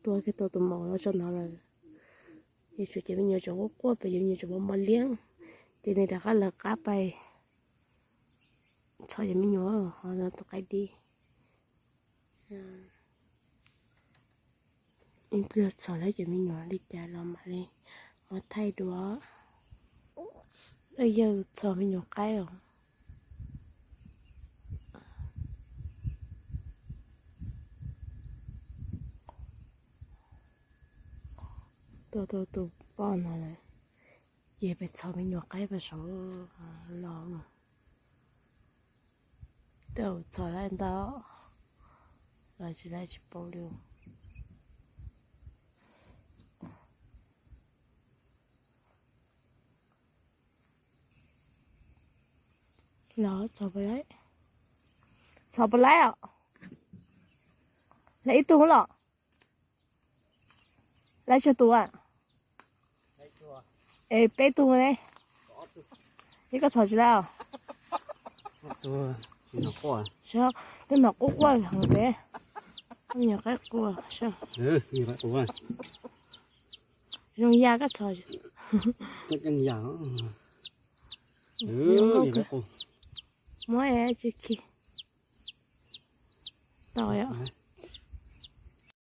tua kiag tau tus maum no tso ntawd lawm. Yuav tsum cov me nyuam tseem quaj quaj pem, cov me nyuam tseem mos mos liab, ces nws rov qab lawv qab pais txhom cov me nyuam ho tus qaib dib. Ib pliag txhom lawm cov me nyuam li cas los mam li ho thaij dua. Yawg txhom me nyuam qaib os. Tua tus poj no lawm, ces peb txhom me nyuam qaib pem saud los. Tej zaum txhom lawm ntau los tsis, lawv tsis paub li. Los txhom puas laib? Txhom puas laib os? Lawv ib tug los? Lawv tsawg tus a? Es peb tug ne. Ib koj txhom tsis laib os? Lub no quaj quaj heev peb. Nyuam qaib quaj. Zoo ya koj txhom. Muab tsis khi tau yom.